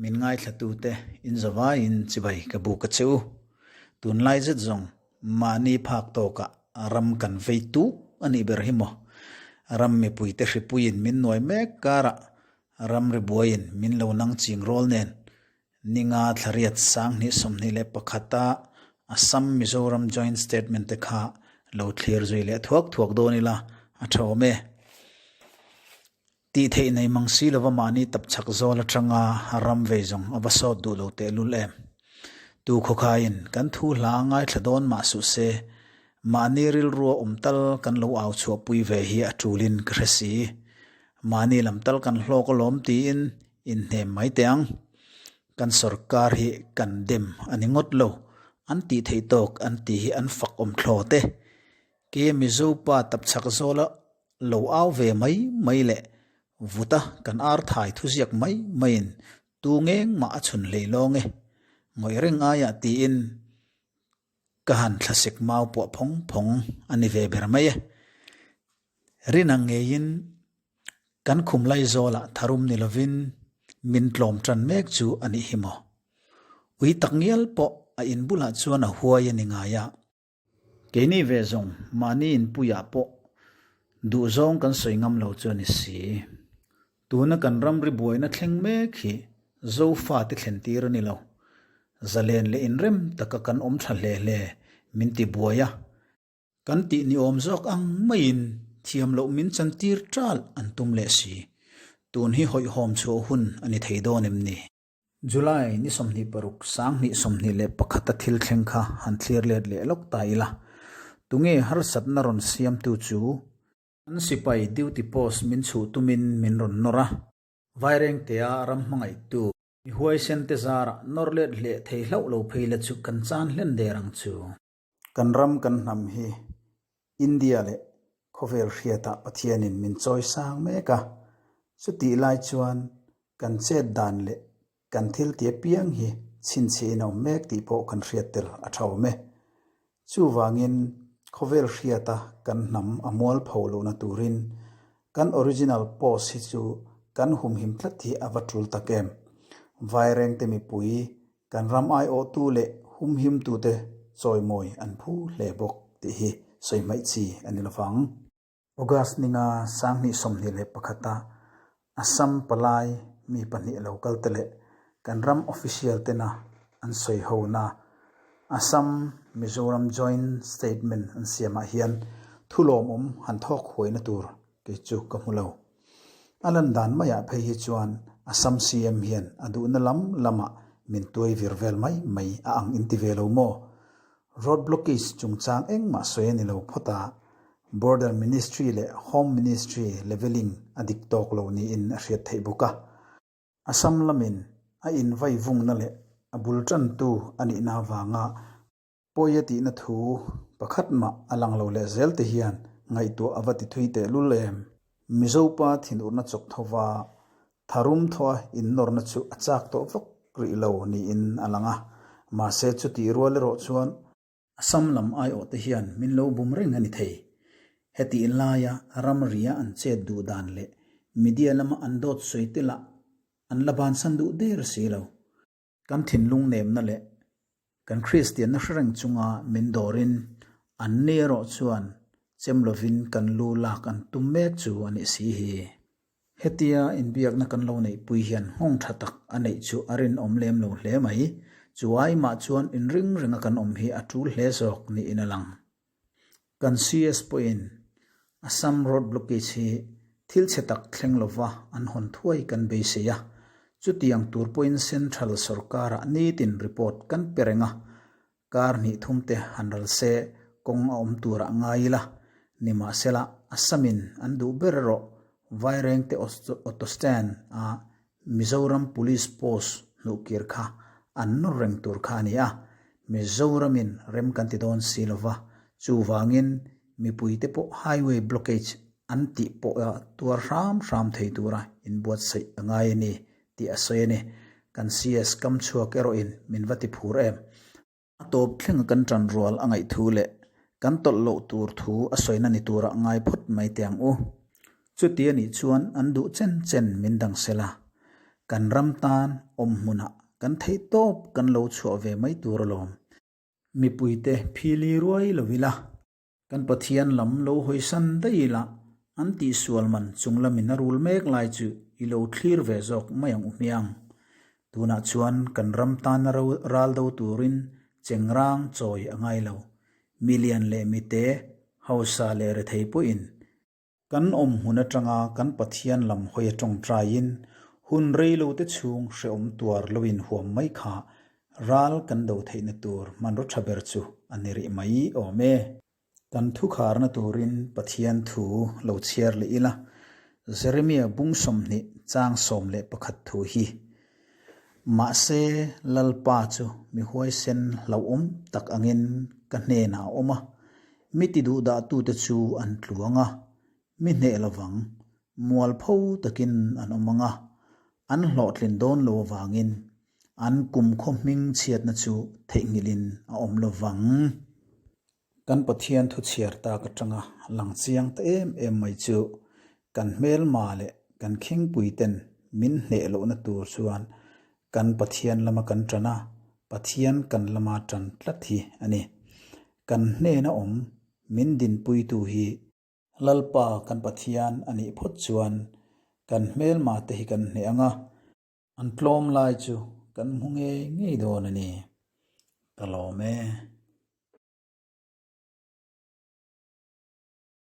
Min ngaithlatute in zavaiin chibai ka buk a che u. Tunlai zet zawng mahni phak tawkah ram kan vei tuk a nih ber hi maw? Ram mipuite hripuiin min nuai mek karah ramri buaiin min lo nang ching rawl nen ninga thlariat 2021 a Assam Mizoram Joint Statement te kha lo thlir zui leh thuak thuak dawn ila a tha awm e. Tih theih nei mang si lova mahni tapchhak zawl atanga ram vei zawng a va sawt duh lo tehlul em. Tu khawkhaiin kan thu hla ngaithla dawn mah suh se, mahni rilrua awm tal kan lo au chhuahpui ve hi a tulin ka hre si. Mahni lam tal kan hlawk alawm tiin inhnem mai teh ang. Kan sorkar hi kan dem a ni ngawt lo, an tih theih tawk an tih hi an fak awm thlawt e. Ke Mizo pa tapchhak zawla lo au ve mai mai leh vuta kan ar thai thuziak mai maiin tu ngeng mah a chhun hlei lawng e. Ngawih reng aiah tiin ka han thlasik mau puah phawng phawng a ni ve ber mai e. Rin ang ngeiin kan khum lai zawlah tharum ni lovin min tlawm tan mek chu a nih hi maw. Ui tak ngial pawh a in bulah chuan a huai a ni ngai a. Keini ve zawng mahni inpuiah pawh duhzawng kan sawi ngam lo chu a ni si. Tuna kan ramri buaina thleng mek hi Zofate thlen tir a ni lo. Zalen leh inrem taka kan awm tha hle hle min ti buai a. Kan tih ni awm zawk ang maiin thiam loh min chantir ṭal an tum leh si. Tun hi hawihhawm chhuah hun a ni thei dawn em ni? July ni 26, 2021 a thil thleng kha han thlir let leh lawk ta ila, tunge harsatna rawn siamtu chu? An sipai duty post min chhuh tumin min rawn nawr a. Vairengtea ram hmangaihtu mi huaisen te zarah nawr let hleh thei hlauh lo phei la chu kan chan hlen der ang chu. Kan ram kan hnam hi India leh khawvel hriatah Pathianin min chawi sang mek a, chutih lai chuan kan chet dan leh kan thil ti apiang hi chhinchhihin a awm mek tih pawh kan hriat tel a tha awm e. Chuvangin khawvel hriata kan hnam a mual pho lohna turin kan original post hi chu kan humhim tlat hi a va tul tak em. Vairengte mipui Kan ram aiawhtu leh humhimtute chawimawi an phu hle bawk tih hi sawi hmaih chi a ni lovang. August ninga 2021 a Assam palai mi pahnih lo kalte leh kan ram official tena an sawi hona Assam Mizoram Joint Statement an siamah hian thu lawmawm han thawk huaina tur kei chu ka hmu lo. A lan dan maiah phei hi chuan Assam CM hian a duhna lam lamah min tuai vir vel mai mai a ang inti ve lo maw? Road blockage chungchang engmah sawi a ni lo phawt a, Border Ministry leh Home Ministry leveling a dik tawk lo niin a hriat theih bawk a. Assam lamin a invai vungna leh a bul tantu a nihna avanga Pawi a tihna thu pakhat mah a lang lo leh zel te hian ngaihtuah a va ti thui teh lul em? Mizopa thinurna chawk thova tharum thawha innawrna chu a chak tawh vak rih lo niin a lang a, mahse chutih rual erawh chuan Assam lam aiawh te hian min lo bum reng a ni thei. Hetih laia ramria an chet duh dan leh media lama an dawt sawi te lah an la bansan duh der si lo. Kan thinlung nemna leh kan Kristianna hre reng chunga min dawrin an ni erawh chuan chem lovin kan lu lak an tum mek chu a nih si hi. Hetia inbiakna kan lo neihpui hian nghawng tha tak a neih chu a rinawm lem lo hle mai. Chu aimah chuan inring renga kan awm hi a tul hle zawk niin a lang. Kan CS pawhin Assam road blockage hi thil chhe tak thleng lova an hawn thuai kan beisei a, chutiang tur pawhin Central sorkarah nitin report kan pe reng a, kar hnih thum te han ral se kawng a awm turah ngai ila, nimahsela Assamin an duh ber erawh Vairengte auto stand a Mizoram Police Post hnuhkir kha an nawr reng tur kha a ni a, Mizoramin rem kan ti dawn si lo va, chuvangin mipuite pawh highway blockage an tih pawha tuar hram hram thei tura inbuatsaih a ngai a ni tih a sawi a ni. Kan CS kam chhuak erawhin min va ti phur em? A tawp thlenga kan ṭan rual a ngaih thu leh kan tawlh loh tur thu a sawina ni turah ngai phawt mai teh ang u. Chuti a nih chuan an duh chen chen min dang sela. Kan ram tan awm hmunah kan theihtawp kan lo chhuah ve mai tur alawm. Mipuite phili ruai lo ila. Kan Pathian lam lo hawisan daih ila, an tihsual man chung lamin a rul mek lai chu i lo thlir ve zawk mai ang u hmiang. Tunah chuan kan ram tana ral do turin chengrang chawi a ngai lo. Mi lian leh mite, hausa leh rethei pawhin Kan awm hmun atanga kan Pathian lam hawi a tawngtaiin hun rei lo te chhung hrehawm tuar lo inhuam mai kha ral kan do theihna tur hmanraw tha ber chu a ni rih mai awm e. Kan thukharna turin Pathian thu lo chhiar leh ila, Jeremia bung 20 chang 11 thu hi, Mahse, Lalpa chu mi huaisen hlauhawm tak angin ka hnenah a awm a, Mi ti duhdahtute chu an tluang a, mi hneh lovang, mualpho takin an awm ang a, an hlawhtlin dawn lo avangin an kumkhaw hming chhiatna chu theihnghilhin a awm lovang. Kan Pathian thu chhiar tak atanga lang chiang ta em em mai chu kan hmelma leh kan khingpuiten min hneh lohna tur chuan Kan Pathian lama kan ṭan a, Pathian kan lama ṭan tlat hi a ni. Kan hnena awm min dinpuitu hi Lalpa kan Pathian a nih phawt chuan kan hmelma te hi kan hneh ang a, an tlawm lai chu kan hmu ngei ngei dawn a ni. Ka lawm e.